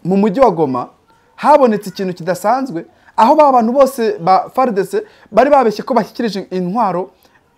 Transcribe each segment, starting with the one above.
Mu mujyi wa Goma habonetse ikintu kidasanzwe, aho ba bantu bose ba FARDC bari babeshye ko bashyikirije intwaro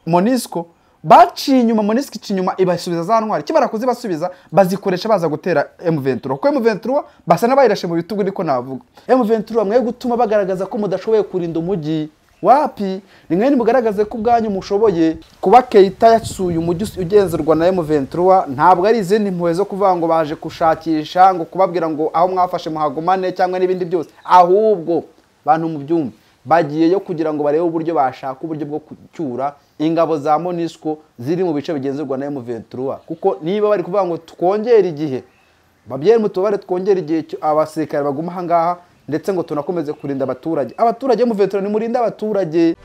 MONUSCO, baciye inyuma MONUSCO ica inyuma ibasubiza za ntwaro. Kibara kuzibasubiza bazikoresha baza gutera M23, kuko M23 basa n'abayirashe mu bitugu, niko navuga. M23 mwe gutuma bagaragaza ko mudashoboye kurinda umujyi wapi, ni mwe nimugaragaze ko ubwanyu mushoboye. Kuba Keita yasuye umujyi ugenzurwa na M23 ntabwo ari izindi mpuhwe zo kuvuga ngo baje kushakisha, ngo kubabwira ngo aho mwafashe muhagumane cyangwa n'ibindi byose, ahubwo bantu mu byumba bagiyeyo kugira ngo barebe uburyo bashaka uburyo bwo kucyura ingabo za MONUSCO ziri mu bice bigenzurwa na M23. Kuko niba bari kuvuga ngo twongere igihe, babyere mutubare twongere igihe abasirikare baguma aha ngaha, ndetse ngo tunakomeze kurinda abaturage. Abaturage M23 ni murinda abaturage.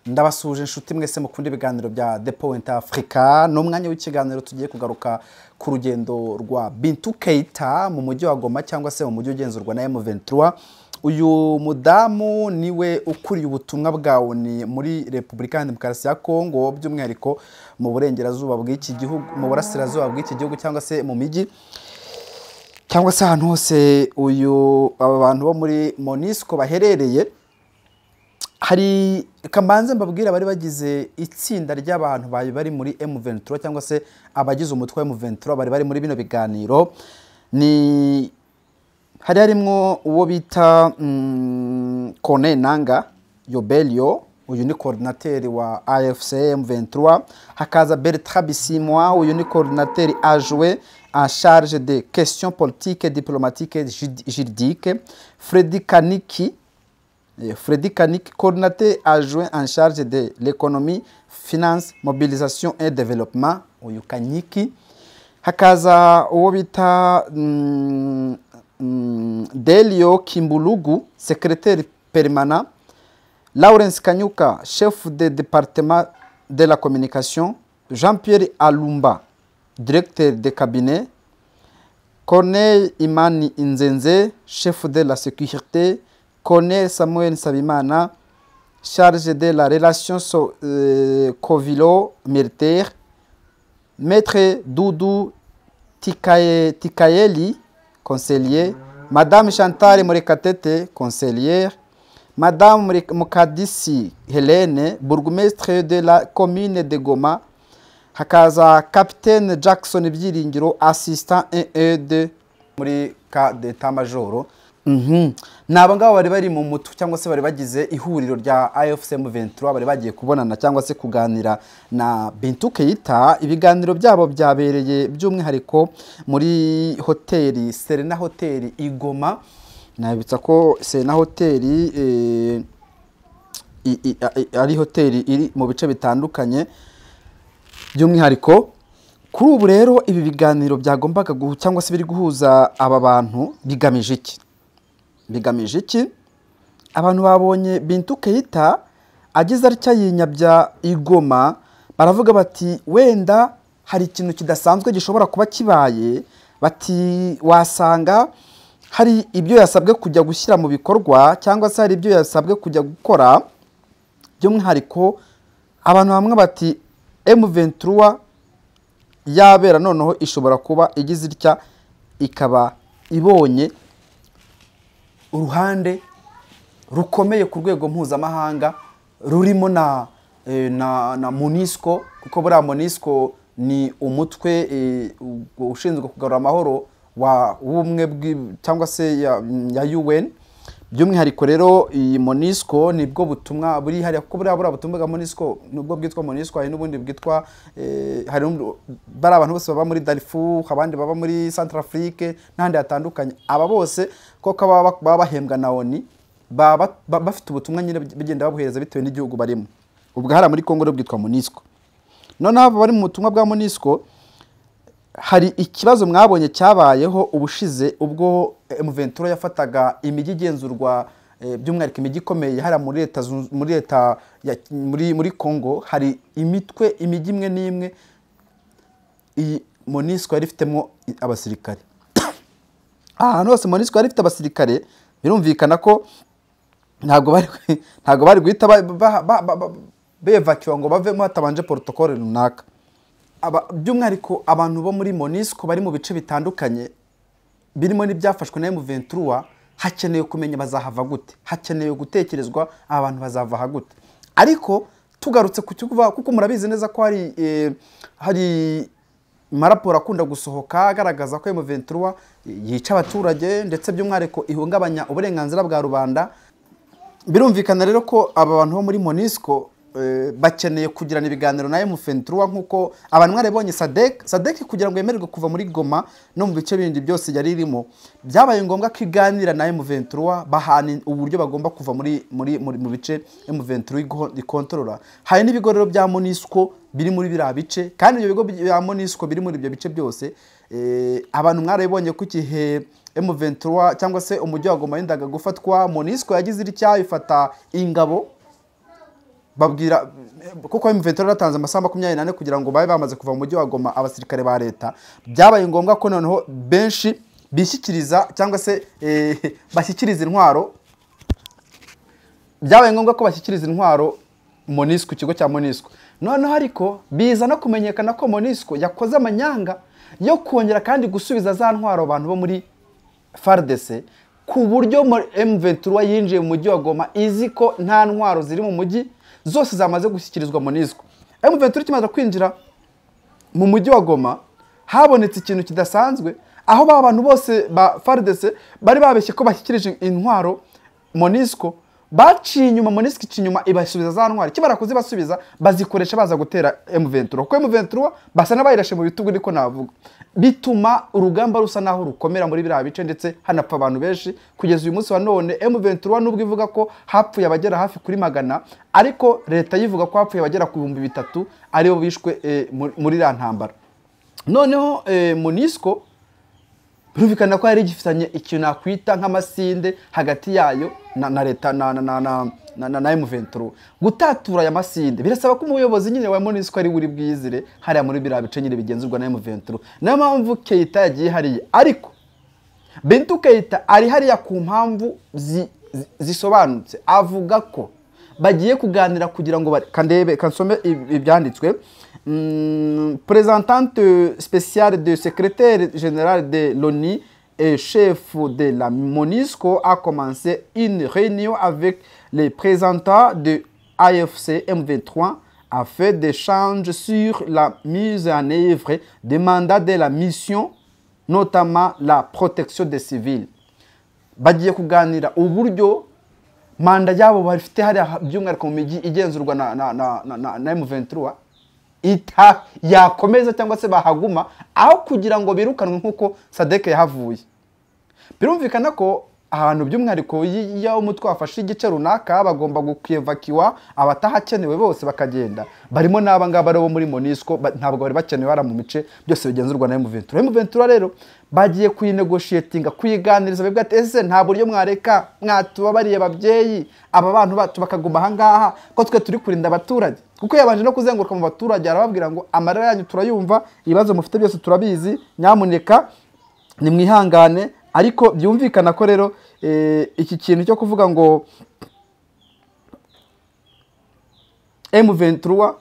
Ndabasuje inshuti mwese mukunda ibiganiro bya The Point Africa. No mwanya w'ikiganiro tugiye kugaruka ku rugendo rwa Bintou Keita mu mujyi wa Goma cyangwa se mu mujyi ugenzurwa na M23. Uyu mudamu niwe ukuriye ubutumwa bwa ONU muri Repubulika ya Demokarasi ya Kongo, by'umwihariko mu burengerazuba bw'iki gihugu, mu burasirazuba bw'iki gihugu, cyangwa se mu mijyi cyangwa se ahantu hose uyu aba bantu bo muri MONUSCO baherereye. Hari kamanze mbabwira bari bagize itsinda ry'abantu bari muri M23 cyangwa se abagize umutwe wa M23 bari bari muri bino biganiro. Ni hari harimo uwo bita Kone Nanga Yobelio, uyu ni coordinateur wa AFC M23. Hakaza Bertrand Bisimwa, uyu ni coordinateur adjoint en charge des questions politiques, diplomatiques et juridiques. Freddy Kaniki, coordinateur adjoint en charge de l'économie, finance, mobilisation et développement, uyu Kaniki. Hakaza uwo bita Delio Kimbulugu, secrétaire permanent. Lawrence Kanyuka, chef de département de la communication. Jean-Pierre Alumba, directeur de cabinet. Corneille Imani Nzenze, chef de la sécurité. Corneille Samuel Sabimana, chargé de la relation civilo-militaire. Maître Doudou Tikaeli, conseiller. Madame Chantal Murekatete, conseillère. Madame Mukadisi Helene, bourgmestre de la commune de Goma. Hakaza Capitaine Jackson Byiringiro, assistant 1E2 muri ka d'état major. Nabo ngabo bari bari mu mutu cyangwa se bari bagize ihuriro rya AFC M23, bari bagiye kubonana cyangwa se kuganira na Bintou Keita. Ibiganiro byabo byabereye by'umwihariko muri hoteli Serena Hotel i Goma. Nabitsa ko Serena Hotel ari hoteli iri mu bice bitandukanye by'umwihariko. Kuri ubu rero ibi biganiro byagombaga cyangwa se biri guhuza aba bantu bigamije iki? Bigamije iki? Abantu babonye Bintou Keita agize atya yinyabya igoma, baravuga bati wenda hari ikintu kidasanzwe gishobora kuba kibaye, bati wasanga hari ibyo yasabwe kujya gushyira mu bikorwa cyangwa se hari ibyo yasabwe kujya gukora. By'umwihariko abantu bamwe bati M23 yabera noneho ishobora kuba igize itya ikaba ibonye uruhande rukomeye ku rwego mpuzamahanga rurimo na MONUSCO, kuko buriya MONUSCO ni umutwe ushinzwe kugarura amahoro wa ubumwe cyangwa se ya UN. By'umwihariko rero iyi MONUSCO nibwo butumwa buri hariya, kuko buriya butumwa bwa MONUSCO nubwo bwitwa MONUSCO hari n'ubundi bwitwa hari bari abantu bose baba muri Darfur, abandi baba muri Centrafrique n'ahandi hatandukanye. Aba bose koko baba bahembwa na ONU, baba bafite ubutumwa nyine bigenda babuhereza bitewe n'igihugu barimo. Ubwo hariya muri Kongo bwitwa MONUSCO. Noneho bari mu butumwa bwa MONUSCO hari ikibazo mwabonye cyabayeho ubushize ubwo M23 yafataga imijyi igenzurwa, by'umwihariko imijyi ikomeye hariya muri leta muri Kongo. Hari imitwe imijyi imwe n'imwe iyi MONUSCO yari ifitemo abasirikare. Ahantu hose MONUSCO yari ifite abasirikare birumvikana ko ntabwo bari guhita bevakiwa ngo bavemo hatabanje protocole runaka. By'umwihariko abantu bo muri MONUSCO bari mu bice bitandukanye birimo n'ibyafashwe na M23, hakenewe kumenya bazahava gute, hakenewe gutekerezwa abantu bazava gute. Ariko tugarutse ku cyukuva, kuko murabizi neza ko hari maraporo akunda gusohoka agaragaza ko M23 yica abaturage ndetse by'umwihariko ihungabanya uburenganzira bwa rubanda. Birumvikana rero ko aba bantu bo muri MONUSCO bakeneye kugirana ibiganiro na M23, nkuko abantu mwarabonye SADC kugira ngo yemererwe kuva muri Goma no mu bice bindi byose yari irimo, byabaye ngombwa ko iganira na M23 bahana uburyo bagomba kuva muri muri mu bice M23 ikontorora. Hari n'ibigo rero bya MONUSCO biri muri biriya bice, kandi ibyo bigo bya MONUSCO biri muri ibyo bice byose, abantu mwarabonye ko igihe M23 cyangwa se umujyi wa Goma yendaga gufatwa, MONUSCO yagize icyaha ifata ingabo babwira kuko M23 yatanze amasaha 24 kugira ngo babe bamaze kuva mu mujyi wa Goma abasirikare ba leta. Byabaye ngombwa ko noneho benshi bishyikiriza cyangwa se bashyikiriza intwaro, byabaye ngombwa ko bashyikiriza intwaro MONUSCO, ikigo cya MONUSCO. Noneho ariko biza no kumenyekana ko MONUSCO yakoze amanyanga yo kongera kandi gusubiza za ntwaro abantu bo muri FARDC, ku buryo M23 yinjiye mu mujyi wa Goma izi ko nta ntwaro ziri mu mujyi, zose zamaze gushyikirizwa MONUSCO. M23 ikimaze kwinjira mu mujyi wa Goma habonetse ikintu kidasanzwe, aho ba bantu bose ba FARDC bari babeshye ko bashyikirije intwaro MONUSCO, baciye inyuma MONUSCO ici inyuma ibasubiza za ntwaro. Kibara kuzibasubiza bazikoresha baza gutera M23, kuko M23 basa n'abayirashe mu bitugu, niko navuga. Bituma urugamba rusa naho rukomera muri biriya bice ndetse hanapfa abantu benshi. Kugeza uyu munsi wa none M23 nubwo ivuga ko hapfuye abagera hafi kuri 100, ariko leta yivuga ko hapfuye abagera ku 3000 aribo bishwe muri iriya ntambara. Noneho MONUSCO birumvikana ko yari gifitanye ikintu nakwita nk'amasinde hagati yayo na leta na M23. Gutatura aya masinde birasaba ko umuyobozi nyine wa MONUSCO ari buri bwizire hariya muri biriya bice nyine bigenzurwa na M23. Niyo mpamvu Keita yagiye hariya, ariko Bintou Keita ari hariya ku mpamvu zisobanutse. Avuga ko bagiye kuganira kugira ngo kandebe kansome ibyanditswe. Présidente spéciale du secrétaire général de l'ONU et chef de la MONUSCO a commencé une réunion avec les représentants de AFC M23 afin d'échanger sur la mise en œuvre des mandats de la mission, notamment la protection des civils. Bagiye kuganira uburyo manda yabo bafite hariya by'umwihariko mu mijyi igenzurwa na M23 ita yakomeza cyangwa se bahaguma, aho kugira ngo birukanwe nkuko SADC yahavuye. Birumvikana ko ahantu by'umwihariko iyo umutwe wafashe igice runaka bagomba gukwevakiwa abatahakenewe bose bakagenda, barimo n'aba ngaba bo muri MONUSCO ntabwo bari bakenewe bara mu mice byose bigenzurwa na M23. M23 rero bagiye kuyinegotiatinga, kuyiganiriza, bibwa ati ese nta buryo mwareka mwatubabariye babyeyi aba bantu bacu bakaguma aha ngaha ko twe turi kurinda abaturage. Kuko yabanje no kuzenguruka mu baturage arababwira ngo amarira yanyu turayumva, ibibazo mufite byose turabizi, nyamuneka nimwihangane. Ariko byumvikana ko rero iki kintu cyo kuvuga ngo M23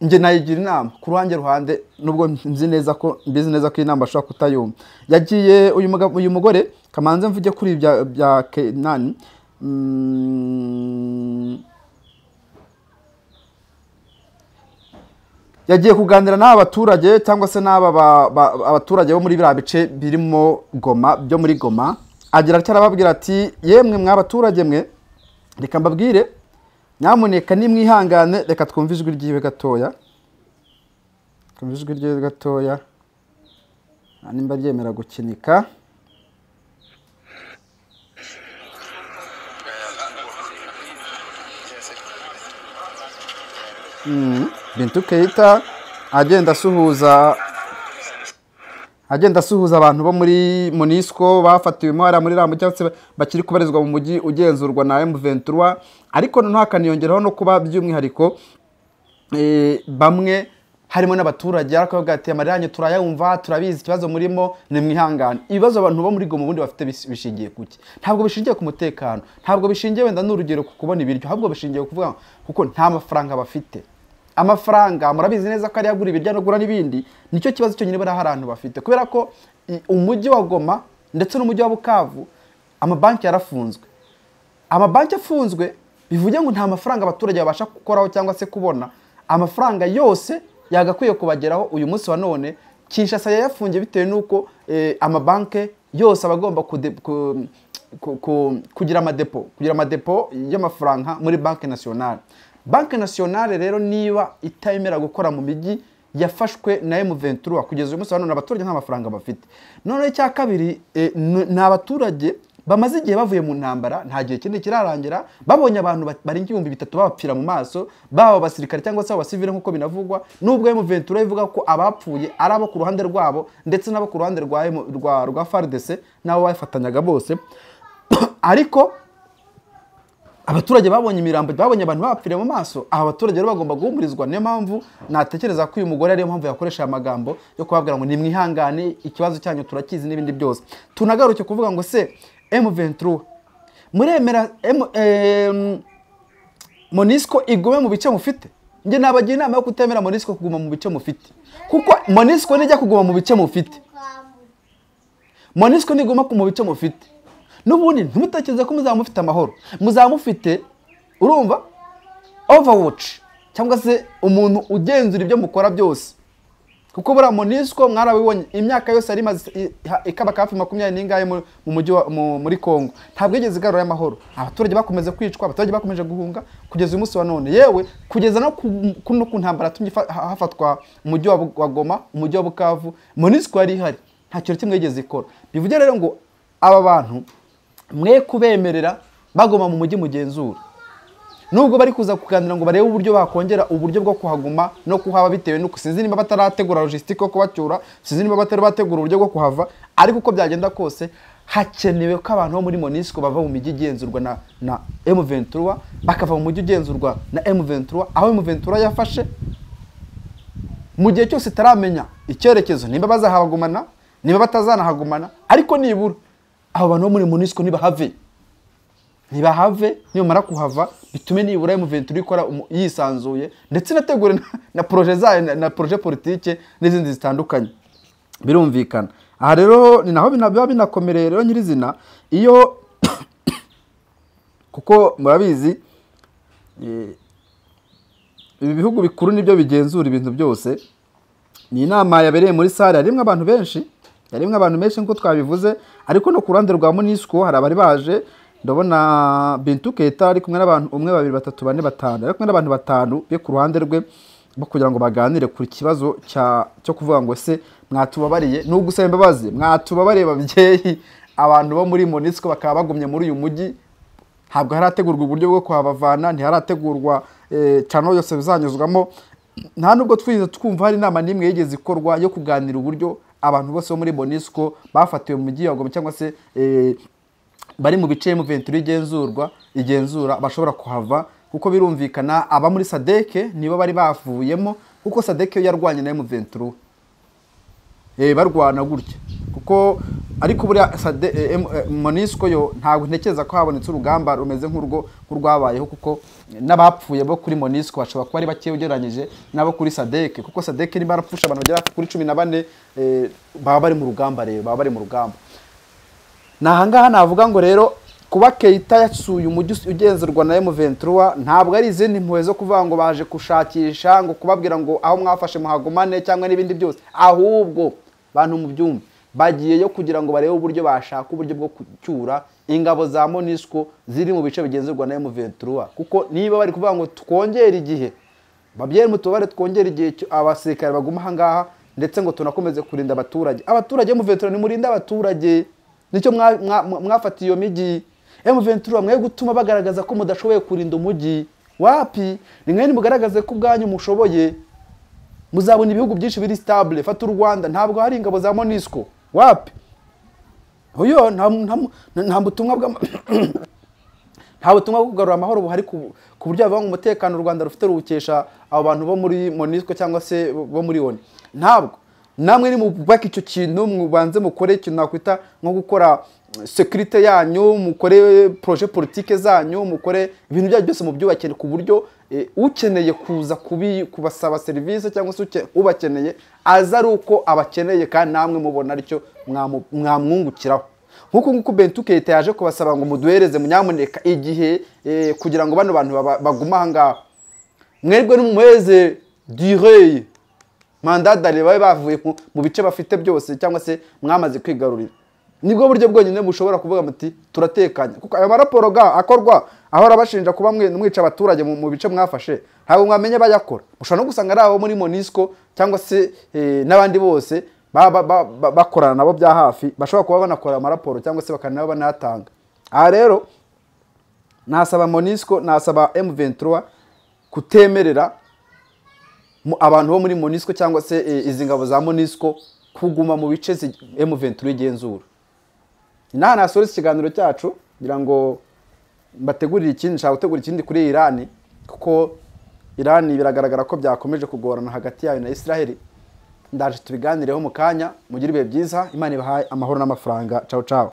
nge nayigira inama ku ruhande ruhande, nubwo nzi neza ko mbizi neza ko inama ashobora kutayumva. Yagiye uyu mugore kamanze mvuge kuri bya nani yagiye kuganira n'aba baturage cyangwa se n'aba abaturage bo muri biriya bice birimo Goma, byo muri Goma, agira ati arababwira ati yemwe mwa baturage mwe, reka mbabwire nyamuneka nimwihangane, reka twumve ijwi ryiwe gatoya, twumve ijwi ryiwe gatoya nimba ryemera gukinika. Bintou Keita agenda asuhuza abantu bo muri MONUSCO bafatiwe hariya muri Rambo cyangwa se bakiri kubarizwa mu mujyi ugenzurwa na M23. Ariko noneho akaniyongeraho no kuba by'umwihariko bamwe Harimo n'abaturage, ariko bavuga ati amarira yanyu turayumva, turabizi ikibazo murimo, ni mwihangane. Ibibazo abantu bo muri Goma ubundi bafite bishingiye kuki? Ntabwo bishingiye ku mutekano, ntabwo bishingiye wenda n'urugero ku kubona ibiryo, ahubwo bishingiye kuvuga kuko nta mafaranga bafite. Amafaranga murabizi neza ko ari yagura ibiryo no gura n'ibindi, nicyo kibazo cyonyine bari ahantu bafite, kubera ko umujyi wa Goma ndetse n'umujyi wa Bukavu amabanki yarafunzwe. Amabanki afunzwe bivuge ngo nta mafaranga abaturage babasha gukoraho cyangwa se kubona. Amafaranga yose yagakwiye kubageraho uyu munsi wa none Kinshasa yayafungiye bitewe nuko amabanke yose abagomba kugira amadepo, kugira amadepo y'amafaranga muri Banque Nationale. Banque Nationale rero niba itemera gukora mu mijyi yafashwe na M23 kugeza uyu munsi wa none abaturage nta mafaranga bafite. None icya kabiri ni abaturage bamaze igihe bavuye mu ntambara, nta gihe kindi kirarangira, babonye abantu barenga 3000 babapfira mu maso, baba abasirikare cyangwa se abasivile nkuko binavugwa, nubwo M23 ivuga ko abapfuye ari abo ku ruhande rwabo ndetse n'abo ku ruhande rwa FARDC nabo bafatanyaga bose. Ariko abaturage babonye imirambo, babonye abantu bapfira mu maso, aba baturage rero bagomba guhumurizwa. Niyo mpamvu natekereza ko uyu mugore ariyo mpamvu yakoresha amagambo yo kubabwira ngo nimwihangane, ikibazo cyanyu turakizi n'ibindi byose. Tunagaruke kuvuga ngo se M23 muremera MONUSCO igume mu bice mufite? Nge nabagira inama yo kutemera MONUSCO kuguma mu bice mufite, kuko MONUSCO nijya kuguma mu bice mufite, MONUSCO niguma mu bice mufite, n'ubundi ntimutekereze ko muzaba mufite amahoro, muzaba mufite urumva overwatch cyangwa se umuntu ugenzura ibyo mukora byose. Kuko buriya MONUSCO mwarabibonye imyaka yose yari imaze ikaba hafi 20 n'ingahe mu mujyi muri Kongo, ntabwo yigeze igarura amahoro. Abaturage bakomeza kwicwa, abaturage bakomeje guhunga kugeza uyu munsi wa none, yewe kugeza no ku ntambara yatumye hafatwa umujyi wa Goma, umujyi wa Bukavu, MONUSCO yari ihari, nta kintu kimwe yigeze ikora. Bivuge rero ngo aba bantu mwe kubemerera bagoma mu mujyi mugenzura, nubwo bari kuza kuganira ngo barebe uburyo bakongera uburyo bwo kuhaguma no kuhaba bitewe nuko sinzi niba batarategura logistique yo kubacyura, sinzi niba batari bategura uburyo bwo kuhava, ariko uko byagenda kose hakenewe ko abantu bo muri MONUSCO bava mu mijyi igenzurwa na M23, bakava mu mujyi ugenzurwa na M23, aho M23 yafashe mu gihe cyose itaramenya icyerekezo nimba bazahabagumana niba batazanahagumana, ariko nibura abo bantu bo muri MONUSCO nibahave, nibahave, nibamara kuhava bitume nibura M23 ikora yisanzuye ndetse nategure na projet zayo na projet politique n'izindi zitandukanye. Birumvikana aha rero ni naho biba binakomereye rero nyirizina iyo kuko murabizi ibi bihugu bikuru nibyo bigenzura ibintu byose. Ni inama yabereye muri sale yarimwe abantu benshi, yarimwe abantu benshi nkuko twabivuze, ariko no ku ruhande rwa MONUSCO hari abari baje. Ndabona Bintou Keita ari kumwe n'abantu 1 2 3 4 5, ari kumwe n'abantu 5 be ku ruhande rwe bo kugira ngo baganire ku kibazo cyo kuvuga ngo se mwatubabariye, nugusaba imbabazi mwatubabariye babyeyi. Abantu bo muri MONUSCO bakaba bagumye muri uyu mujyi, ntabwo harategurwa uburyo bwo kuhabavana, ntiharategurwa channel yose bizanyuzwamo, nta nubwo twize twumva hari inama nimwe yigeze ikorwa yo kuganira uburyo abantu bose bo muri MONUSCO bafatiwe mu mujyi wa Goma cyangwa se bari mu bice M23 igenzura bashobora kuhava, kuko birumvikana aba muri SADC nibo bari bavuyemo, kuko SADC yo yarwanye na M23 barwana gutya, kuko ariko buriya MONUSCO yo ntabwo ntekereza ko habonetse urugamba rumeze nk'urwo rwabayeho, kuko n'abapfuye bo kuri MONUSCO bashobora kuba ari bake ugereranyije n'abo kuri SADC, kuko SADC niba barapfusha abantu bagera kuri 14 baba bari mu rugamba rero, baba bari mu rugamba. Nahangaha navuga ngo rero kuba Keita yasuye umujyi ugenzurwa na M23 ntabwo ari izindi mpuhwe zo kuvuga ngo baje gushakisha ngo kubabwira ngo aho mwafashe muhagumane cyangwa n'ibindi byose, ahubwo bantu mu byumba bagiye yo kugira ngo barebe uburyo bashaka uburyo bwo kucyura ingabo za MONUSCO ziri mu bice bigenzurwa na M23, kuko niba bari kuvuga ngo twongere igihe babyere mutubare twongere igihe abasirikare baguma ahangaha ndetse ngo tunakomeze kurinda abaturage. Abaturage M23 ni murinda abaturage, nicyo mwafatiye iyo miji. M23 mwe gutuma bagaragaza ko mudashoboye kurinda umujyi wapi, ni mwe nimugaragaze ko ubwanyu mushoboye, muzabona ibihugu byinshi biri stable. Fata u Rwanda ntabwo hari ingabo za MONUSCO wapi, oyo nta butumwa bwa Nta butumwa bwo kugarura amahoro buhari ku buryo bavuga ngo umutekano u Rwanda rufite ruwukesha abo bantu bo muri MONUSCO cyangwa se bo muri ONU. Ntabwo namwe nimubaka icyo kintu, mubanze mukore ikintu nakwita nko gukora sécurité yanyu, mukore projet politique zanyu, mukore ibintu byanyu byose mubyubakire ku buryo ukeneye kuza kubasaba serivisi cyangwa se ubakeneye aza ari uko abakeneye, kandi namwe mubona aricyo mwamwungukiraho. Nk'uko nguko Bintou Keita yaje kubasaba ngo muduhereze munyamuneka igihe kugira ngo bano bantu bagume aha ngaha, mwebwe nimumuhereze durée mandat d'arrêt, babe bavuye mu bice bafite byose cyangwa se mwamaze kwigarurira. Nibwo buryo bwonyine mushobora kuvuga muti turatekanye, kuko ayo maraporo ga akorwa ahora bashinja kuba mwica abaturage mu bice mwafashe, ntabwo mwamenye bayakora. Mushobora no gusanga ari abo muri MONUSCO cyangwa se n'abandi bose bakorana nabo bya hafi, bashobora kuba banakora amaraporo cyangwa se bakanaba banatanga. Aha rero nasaba MONUSCO, nasaba M23 kutemerera abantu bo muri MONUSCO cyangwa se izi ngabo za MONUSCO kuguma mu bice M23 igenzura. Inaha nasoza ikiganiro cyacu kugira ngo mbategurire ikindi, nshaka gutegura ikindi kuri Iran, kuko Iran biragaragara ko byakomeje kugorana hagati yayo na Israel. Ndaje tubiganireho mu kanya. Mugire ibihe byiza, Imana ibahaye amahoro n'amafaranga. Ciao ciao.